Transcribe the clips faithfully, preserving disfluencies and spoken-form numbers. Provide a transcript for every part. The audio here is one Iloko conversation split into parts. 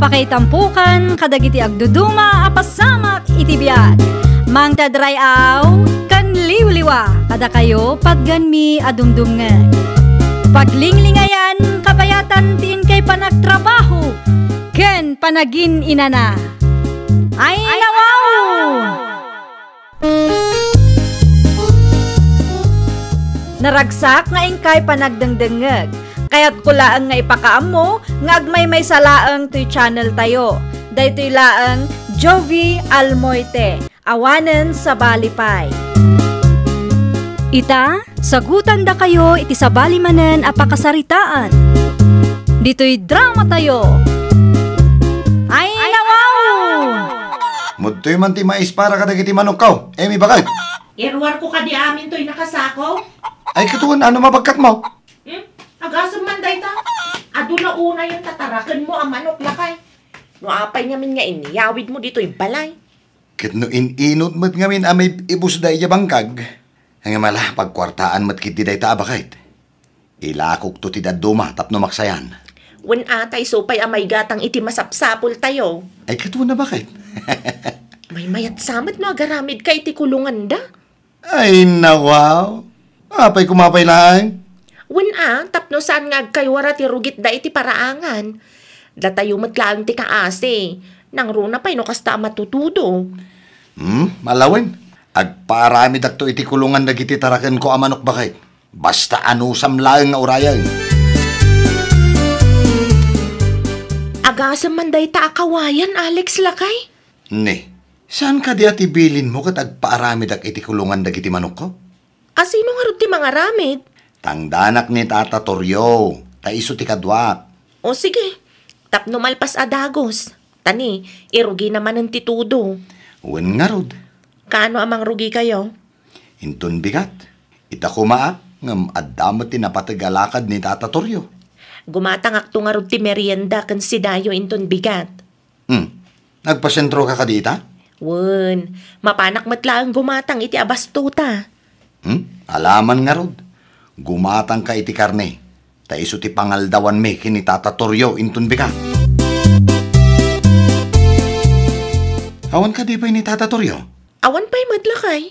Pakaitampokan kadagiti agduduma a pasamak iti biag. Mangted ray-aw ken liwliwa kadakayo patganmi a dumdumngeg. Paglinglingayan kabayatan ti inkay panagtrabaho ken panagin-inana. Ay, nawaw! Naragsak nga inkay panagdengdengngeg. Kayatko laeng nga ipakaammo nga agmaymaysa laeng toy channel tayo. Daytoy laeng Jovie Almoite, awanen sabali pay. Ita, sagutandakayo iti sabali manen a pakasaritaan. Ditoy drama tayo. Ay, nawaw! Mudtoy man ti mais para kadagiti manokko. Emi, bakit? Iruarko kadi amin toy nakasako. Ay, katuen, ano mabagkatmo? Hmm? Agasem man dayta. Adu la unayen tatarakenmo a manok, lakay. No apay ngamin nga inyawidmo ditoy balay? Ket no in-inut met ngamin a maib-ibusda idiay bangkag, ngem ala, pagkuartaan met ketdi dayta a bakit. Ilakokto ti dadduma tapno maksayan. Wen a, ta isu pay a maigatang iti masapsapultayo. Ay, katuen a bakit? Maymayatsa met no agaramidka iti kulonganda. Ay, nawaw. Apay koma pay laeng? Wen a, tapno saan nga agkaywara ti rugitda iti paraangan. Datayo met laeng ti kaasi. Nangruna pay no kasta a matutudo. Hmm, ala wen. Agpaaramidakto iti kulongan dagiti tarakenko a manok, bakit. Basta anusam laeng nga urayen. Agasem man dayta a kawayan, Alex, lakay? Ne, saan kadi a ti bilinmo ket agpaaramidak iti kulongan dagiti manokko? A, sino ngarud ti mangaramid? Tangdanak ni Tata Torrio, ta isu ti kaduak. O sige, tapno malpas a dagus. Ta ni, irugina manen ti tudo. Wen ngarud. Kaano a mangrugikayo? Inton bigat. Ita koma a, ngem adda met ti napateg a lakad ni Tata Torrio. Gumatangakto ngarud ti merienda ken sidayo inton bigat. Hmm. Nagpasentroka kadi ita? Wen, mapanak met laeng gumatang iti abastota. Hmm? Alaman ngarud. Gumatangka iti karne. Ta isu ti pangaldawanmi ken ni Tata Torrio inton bigat. Awan kadi pay ni Tata Torrio? Awan pay met, lakay.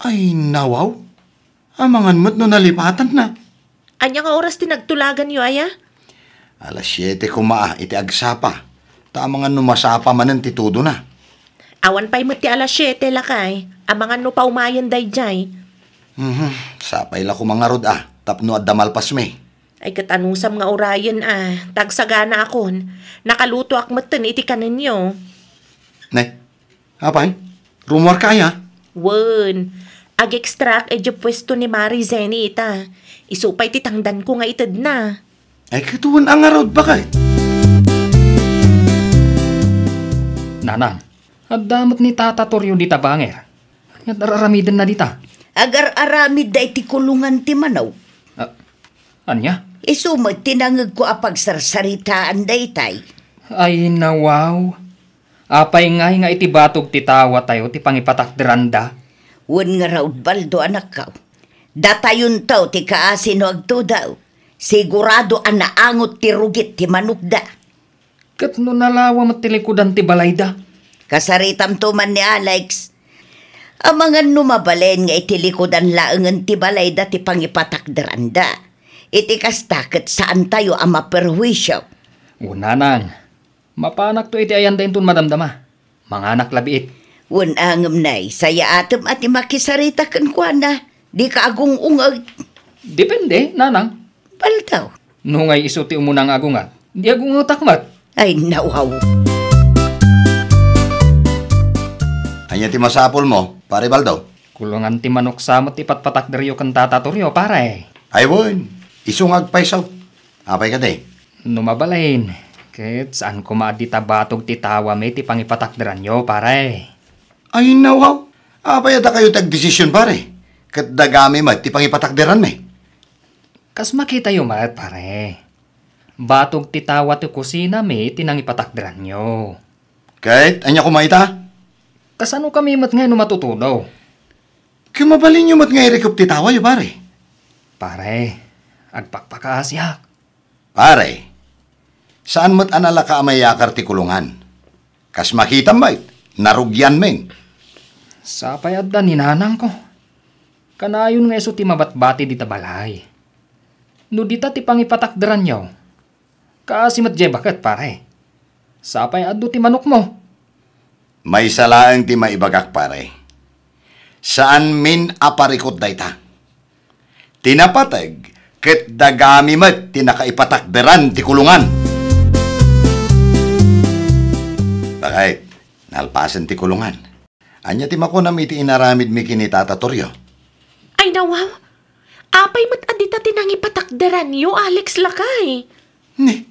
Ay, nawaw. Amangan met no nalipatanna. Ania nga oras ti nagtulaganyo, aya? Alas siete koma iti agsapa. Ta amangan no masapa manen ti tudona. Awan pay met ti alas siete, lakay. Amangan no paumayen daydiay. Mhm, sapay la koma ngarud a, tapno adda malpasmi. Ay, ket anusam nga urayen a, ta agsaganaakon. Nakalutoak metten iti kanenyo. Ne, apay? Rumuarka aya? Wen, agekstraak idiay puesto ni Mari Zeni ita. Isu pay ti tangdanko nga itedna. Ay, katuen a ngarud, bakit? Nanang, adda met ni Tata Torrio dita banger. Ania ti ar-aramidenna dita? Agar-aramidda iti kulongan ti manok. Ah, ania? Isu met ti nangegko a pagsarsaritaan daytay. Ay, nawaw. Apay ngay nga iti batog ti tawatayo ti pangipatakderanda? Wen ngarud, Baldo, anakko. Datayonto ti kaasi no agtudo. Sigurado a naangot ti rugit ti manokda. Ket no nalawa met ti likudan ti balayda? Kasaritamto man ni Alex. Amangan no mabalin nga iti likudan laengen ti balayda ti pangipatakderanda. Iti kasta ket saantayo a maperhuisio. O, nanang, mapanakto iti ayanda inton madamdama. Manganak la biit. Wen a ngem nay, sayaatem a ti makisarita kenkuana. Dika agung-ungeg. Depende, nanang. Baldaw. No ngay isu ti umuna nga agungag, di agungetak met. Ay, nawaw. Ania ti masapulmo, Pare Baldaw? Kulongan ti manok sa met ti patpatakderyo ken Tata Torrio, pare. Ay wen, isu nga agpayso. Apay kadi? No mabalin, ket saan koma a dita batog ti tawami ti pangipatakderanyo, pare. Ay, nawaw. Apay a dakayo ti agdesisyon, pare? Ket dagami met ti pangipatakderanmi. Kas makitayo met, pare. Batog ti tawa ti kusinami ti nangipatakderanyo. Ket ania koma ita? Kasanokami met ngay no matutudo? Ket mabalinyo met nga irikep ti tawayo, pare. Pare, agpakpakaasiak. Pare, Saan met a nalaka a mayakar ti kulungan. Kas makitam met, narugianmin. Sapay adda ni nanangko. Kanayon nga isu ti mabatbati dita balay. No dita ti pangipatakderanyo, kaasi met diay baket, pare. Sapay adda ti manokmo. Maysa laeng ti maibagak, pare. Saanmin a parikut dayta. Ti napateg ket dagami met ti nakaipatakderan ti kulungan. Bakit? Nalpasen ti kulungan. Ania ti makunam iti inaramidmi ken ni Tata Torio? Ay, nawaw! Apay met a dita ti nangipatakderanyo, Alex, lakay? Ni,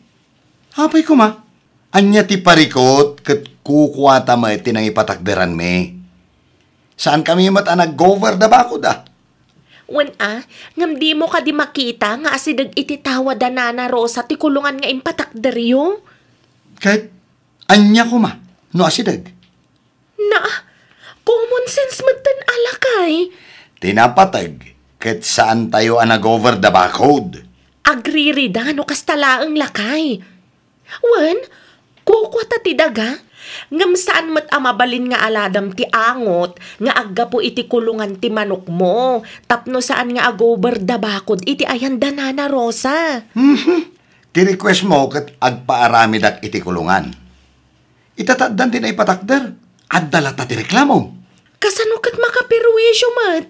apay koma, ania ti parikut ket kukuata met ti nangipatakderanmi? Saankami met a nag-over da bakud, a? Wen a, ngem dimo kadi makita nga asideg iti tawa da Nana Rosa ti kulungan nga impatakderyo? Ket ania koma no asideg? Na, common sense metten a lakay. Ti napateg ket saantayo a nag-over da bakud. Agririda no kasta laeng lakay. Wen, kukuata ti daga, ngem saan met a mabalin nga aladam ti angot nga aggapu iti kulungan ti manokmo tapno saan nga agober da bakud iti ayan da Nana Rosa. Mhm. Ti request mo ket agpaaramidak iti kulungan. Ita ta addan ti naipatakder, adda latta ti reklamo. Kasano ket makaperwisyo met?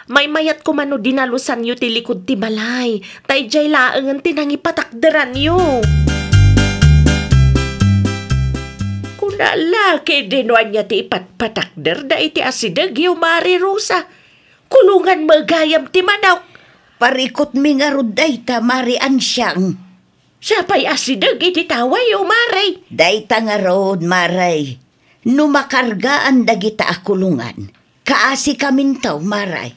Maymayat koma no dinalusanyo ti likud ti balay, ta idiay laengen ti nangipatakderanyo. Kuna la ketdi no ania ti ipatpatakderda iti asidegyo, Mare Rosa. Kulungan met gayam ti manok. Parikutmi ngarud dayta, Mare Ansiang. Sapay asideg iti tawayo, Mare. Dayta ngarud, Mare. No makargaan dagita a kulungan, kaasikaminto, Mare.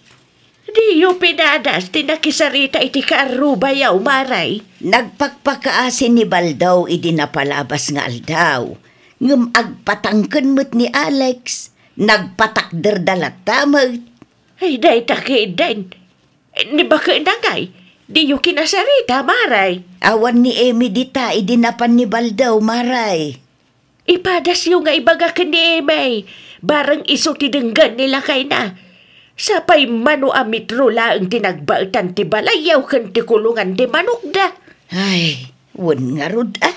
Diyo pinadas ti nakisarita iti kaarrubayo, Mare. Nagpakpakaasi ni Baldo idi napalabas nga aldaw, ngem agpatangken met ni Alex, nagpatakderda latta met. Ay, dayta ketdin. Ni bakena ngay, diyo kinasarita, Mare? Awan ni Emi dita idi napan ni Baldo, Mare. Ipadasyo nga ibaga ken ni Emi, bareng isu ti denggen ni lakayna. Sapay mano a metro laeng ti nagbaetan ti balayyo ken ti kulungan ti manokda. Ay, wen ngarud, a.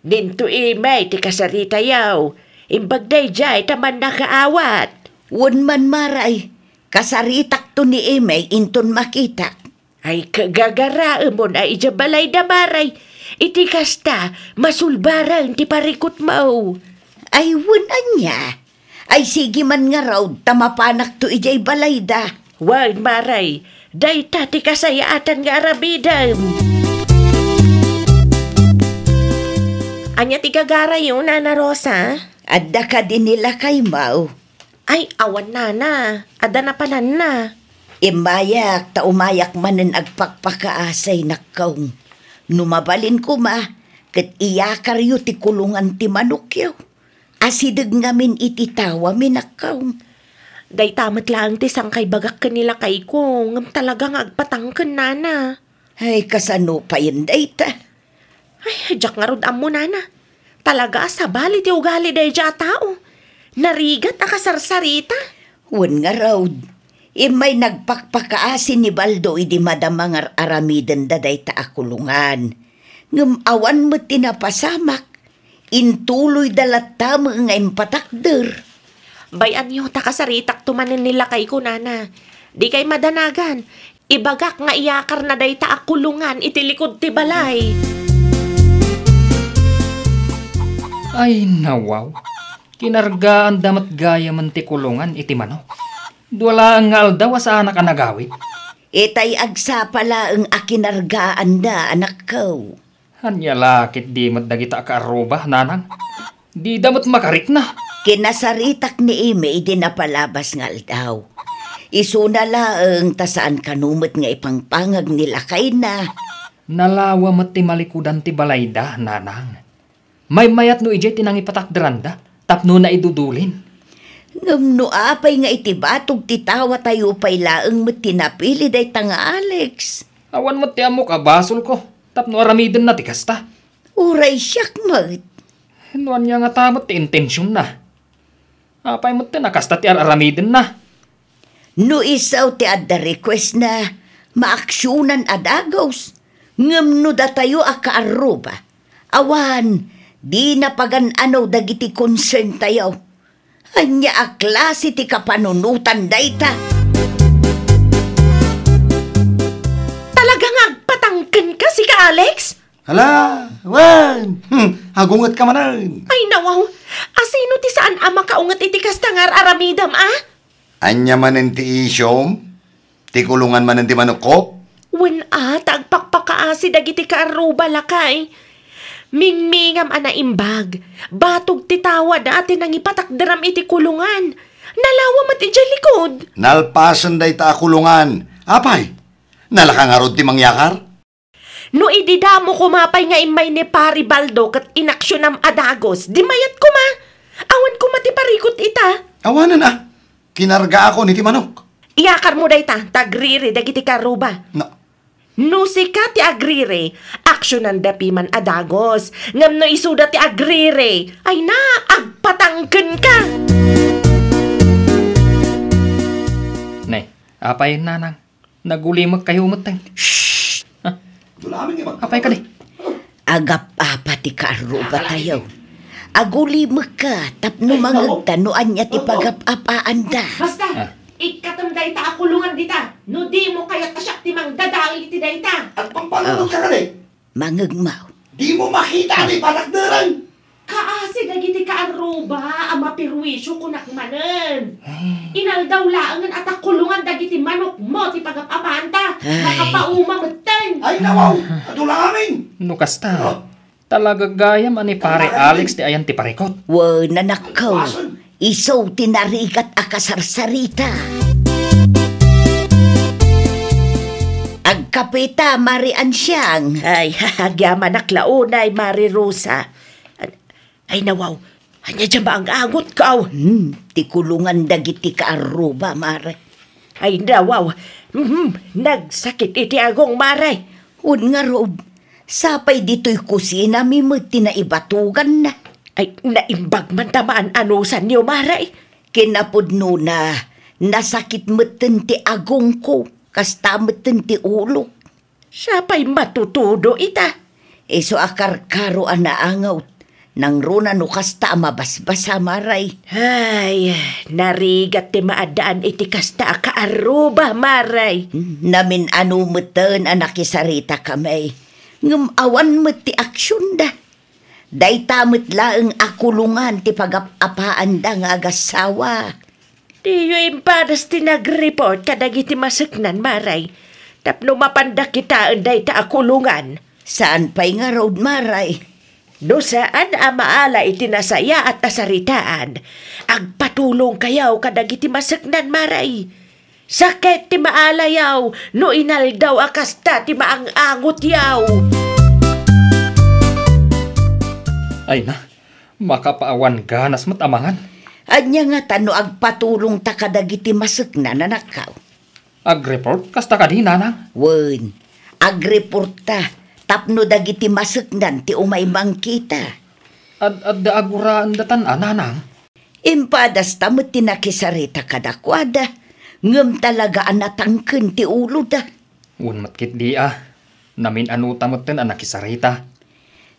Dinto Emi ti kasaritayo. Imbag daydiay ta mannakaawat. Wen man, Mare, kasaritakto ni Emi inton makitak. Ay, kagagaraemon a idiay balayda, Mare. Iti kasta, masulbaren ti parikutmo. Ay, wen ania? Ay, sige man ngarud ta mapanakto idiay balayda. Wen, Mare, dayta ti kasayaatan nga aramidem. Ania ti gagarayo, Nana Rosa? Adda kadi ni lakaymo? Ay, awan, Nana. Adda napananna. Immayak ta umayak manen agpakpakaasi, nakkaw. No mabalin koma, ket iyakaryo ti kulungan ti manokyo. Asideg ngamin iti tawami, nakkaw. Dayta met laeng ti sangkaibagak ken ni lakayko, ngem talaga nga agpatangken, Nana. Ay, kasano payen dayta? Ay, diak ngarud ammo, Nana. Talaga a sabali ti ugali daydiay a tao. Narigat a kasarsarita. Wen ngarud, immay nagpakpakaasi ni Baldo idi madama nga ar-aramidenda dayta a kulungan. Ngem awan met ti napasamak. Intuloyda latta met nga impatakder. Bay-anyo ta kasaritakto manen ni lakayko, Nana. Dikay madanagan. Ibagak nga iyakarna dayta a kulungan iti likud ti balay. Ay, nawaw. Kinargaanda met gayamen ti kulungan iti manok. Dua laeng nga aldaw a saanak a nagawid. Itay agsapa laeng a kinargaanda, anakko. Ania la ketdi met dagita a kaarruba, nanang? Dida met makarikna. Kinasaritak ni Eme idi napalabas nga aldaw. Isuna laeng ta saan kano met nga ipangpangag ni lakayna. Nalawa met ti malikudan ti balayda, nanang. Maymayat no idiay ti nangipatakderanda tapno naidudulin. Ngem no apay nga iti batog ti tawatayo pay laeng met ti napili dayta nga Alex? Awan met ti ammok a basolko tapno aramidenna ti kasta. Uray siak met. No ania ngata met ti intensionna? Apay met ti nakasta ti ar-aramidenna? No isu ti adda requestna, maaksionan a dagus. Ngem no datayo a kaarruba, awan, dina pagan-ano dagiti concerntayo. Ania a klase ti kapanunotan dayta? Talaga nga agpatangken ka, sika, Alex? Hala, wen! Hmm, agunget ka manen. Ay, nawaw. Asino ti saan a makaunget iti kasta nga ar-aramidam, a? Ania manen ti isyom? Ti kulongan manen ti manokko? Wen a, ta agpakpakaasi dagiti kaarruba, lakay. Mingmingam a naimbag. Batog ti tawada a ti nangipatakderam iti kulongan. Nalawa met idiay likod. Nalpasen dayta a kulongan. Apay, nalaka ngarud ti mangyakar? No idi damo koma pay nga immay ni Pari Baldo ket inaksionam a dagus, di mayat koma. Awan koma ti parikut ita. Awanen a. Kinargaakon iti manok. Iyakarmo dayta, ta agriri dagiti kaarruba. Na. No sika ti agriri, aksionanda piman a dagus. Ngem no isuda ti agriri, ay na, agpatangken ka. Ne, apay, nanang? Nagulimekkayo metten. Shh! Ah. Apay kadi? Agap-apa ti kaarrubatayo. Agulimekka tapno mangegta no ania ti pagap-apaanda. Basta, ah, ikkatem dayta a kulongan dita. No dimo kayat a siak ti mangdadael iti dayta. Agpangpalunod ka kadi? Mangegmo. Dimo makita ti patakderen. Kaasi dagiti kaarruba a maperwisio kunak manen. Ay. Inaldaw laengen a ta kulongan dagiti manokmo ti pagap-apaanta. Ay. Makapauma metten. Ay, nawaw! Adu la amin! No kasta, ah, talaga gayam a ni Pare Alex ti ayan ti parikut. Wen, anakko. Isu ti narigat a kasarsarita. Agkapita, Mari Ansiang. Ay, agyamanak la unay, Mari Rosa. Ay, nawaw, ania diay maang-angotko? Hmm, ti kulongan dagiti kaarruba, Mare. Ay, nawaw, mhm, nagsakit iti agong, Mare. Wen ngarud, sapay ditoy kusinami met ti naibatuganna. Ay, naimbag man ta maan-anusanyo, Mare. Kinapudnona, nasakit metten ti agongko, kasta metten ti ulok. Siapay matutudo ita? Isu a karkaro a naangot. Nangruna no kasta a mabasbasa, Mare. Ay, narigat ti maaddaan iti kasta a kaarruba, Mare. Namin-ano metten a nakisaritakami. Ngem awan met ti aksionda. Dayta met laeng a kulongan ti pagap-apaanda nga agassawa. Diyo impadas ti nagreport kadagiti maseknan, Mare, tapno mapanda kitaen dayta a kulongan? Saan pay ngarud, Mare? No saan a maala iti nasayaat a saritaan, agpatulongkayo kadagiti maseknan, Mare. Sakit ti maalayo no inaldaw a kasta ti maang-angotyo. Ay na, makapaawan ganas met a mangan. Ania ngata no agpatulongta kadagiti maseknan, anakko? Agreport kasta kadi, nanang? Wen, agreportta tapno dagiti maseknan ti umay mangkita. Ad-adda a guraendatan a, nanang? Impadasta met ti nakisarita kadakuada, ngem talaga a natangken ti uloda. Wen met ketdi a, namin-anota metten a nakisarita.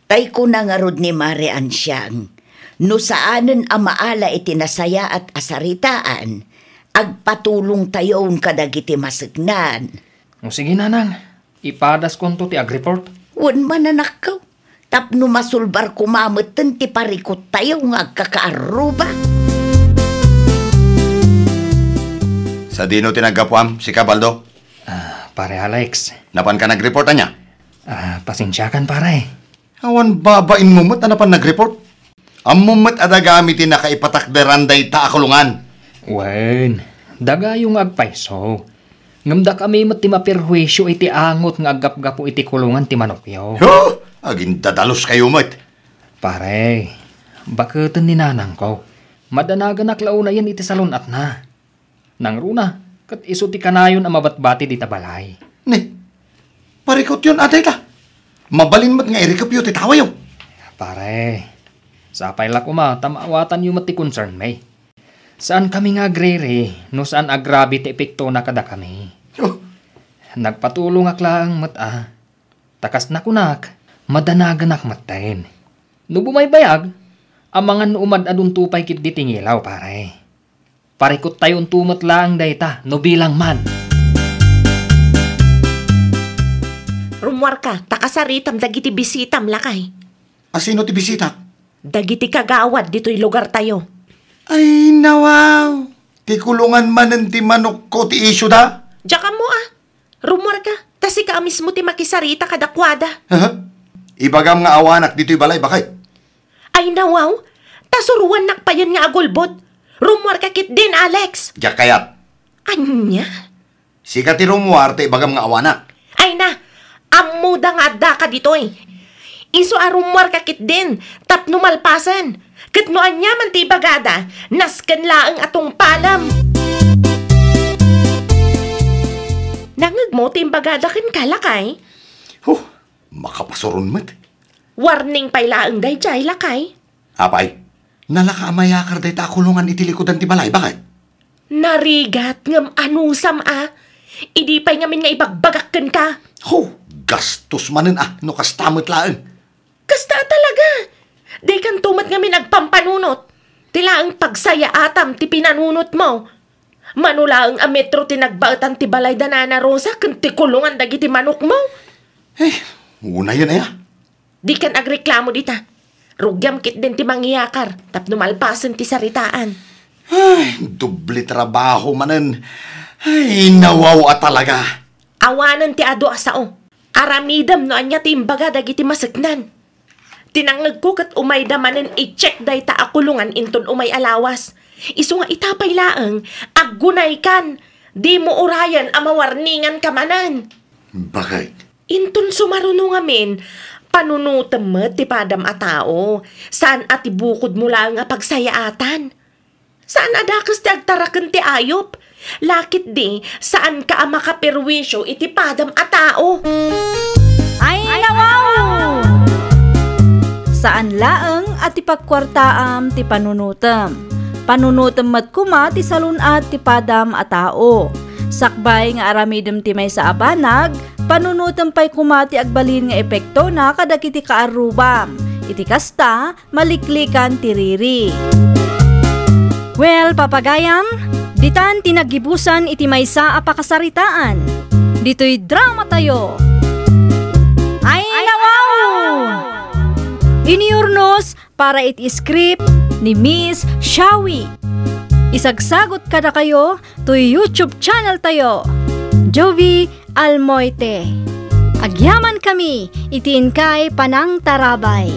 Tay kuna ngarud ni Mare Ansiang, no saanen a maala iti nasayaat a saritaan, agpatulongtayon kadagiti maseknan. O sige, nanang, ipadaskonto ti agreport. Wen man, anakko. Tapno masulbar koma metten ti parikuttayo nga agkakaarruba. Sadino ti naggapuam, sika, Baldo? Ah, Pare Alex. Napanka nagreport ania? Ah, pasensiakan, pare. Awan babainmo met a napan nagreport? Ammom met a dagami ti nakaipatakderan dayta a kulongan. Wen, dagayo nga agpayso. Ngem dakami met ti maperhuisio iti angot nga aggapgapu iti kulongan ti manokyo. Huh! Agindadaluskayo met. Pare, baketen ni nanangko. Madanaganak la unayen iti salun-atna. Nangruna, ket isu ti kanayon a mabatbati dita balay. Ne, parikutyon a dayta. Mabalin met nga irikepyo ti tawayo. Pare, sapay la koma ta maawatanyo met ti concern mi. Saankami nga agriri no saan a grabe ti epektona kadakami. Oh. Nagpatulongak laeng met a. Ta kas nakunak, madanaganak metten. No bumaybayag, amangan no umad-adunto pay ketdi ti ngilaw, pare. Parikuttayonto met laeng dayta no bilang man. Rummuarka, ta kasaritam dagiti bisitam, lakay. A, sino ti bisitak? Dagiti kagawad ditoy lugartayo. Ay, nawaw! Ti kulongan manen ti manokko ti isyuda? Diak ammo a. Rummuarka, ta sika a mismo ti makisarita kadakuada. Aha. Ibagam nga awanak ditoy balay, baket. Ay, nawaw! Ta suroannak payen nga agulbod. Rummuarka ketdin, Alex! Diak kayat. Ania? Sika ti rummuar ta ibagam nga awanak. Ay na, ammoda nga addaka ditoy. Isu a rummuarka ketdin, tapno malpasen. Ket no ania man ti ibagada, nasken laeng a tungpalem. Nangngegmo ti imbagada kenka, lakay? Huh, makapasuron met. Warning pay laeng daydiay, lakay. Apay, nalaka a mayakar dayta a kulongan iti likudan ti balay, baket? Narigat ngem anusam a. Idi pay ngamin nga ibagbagak kenka. Ho, gastos manen a no kasta met laeng. Kasta a talaga. Dikanto met ngamin agpampanunot. Ti laeng pagsayaatam ti pinanunotmo. Mano laeng a metro ti nagbaetan ti balay da Nana Rosa ken ti kulongan dagiti manokmo. Eh, unayen aya. Dikan agreklamo dita. Rugiam ketdin ti mangiyakar tapno malpasen ti saritaan. Ay, doble trabaho manen. Ay, nawaw a talaga. Awanen ti adu a sao. Aramidem no ania ti imbaga dagiti maseknan. Ti nangngegko ket umayda manen i-check dayta a kulongan inton umay a lawas. Isu nga ita pay laeng, aggunaykan. Dimo urayen a mawarninganka manen. Baket? Inton sumaruno ngamin, panunotem met ti padam a tao. Saan a ti bukodmo laeng a pagsayaatan. Saan a dakes ti agtaraken ti ayup. Laketdi, saanka a makaperwisyo iti padam a tao. Ay, nawaw! Saan laeng a ti pagkuartaam ti panunotem. Panunotem met koma ti salun-at ti padam a tao. Sakbay nga aramidem ti maysa a banag, panunotem pay koma ti agbalin nga epektona kadagiti kaarrubam. Iti kasta, maliklikan ti riri. Well, papagayam, ditan ti naggibusan iti maysa a pakasaritaan. Ditoy dramatayo. Ay, nawaw! Inurnos para iti script ni Miss Shawi. Isagsagot kadakayo toy YouTube channel tayo, Jovie Almoite. Agyamankami iti inkay panangtarabay.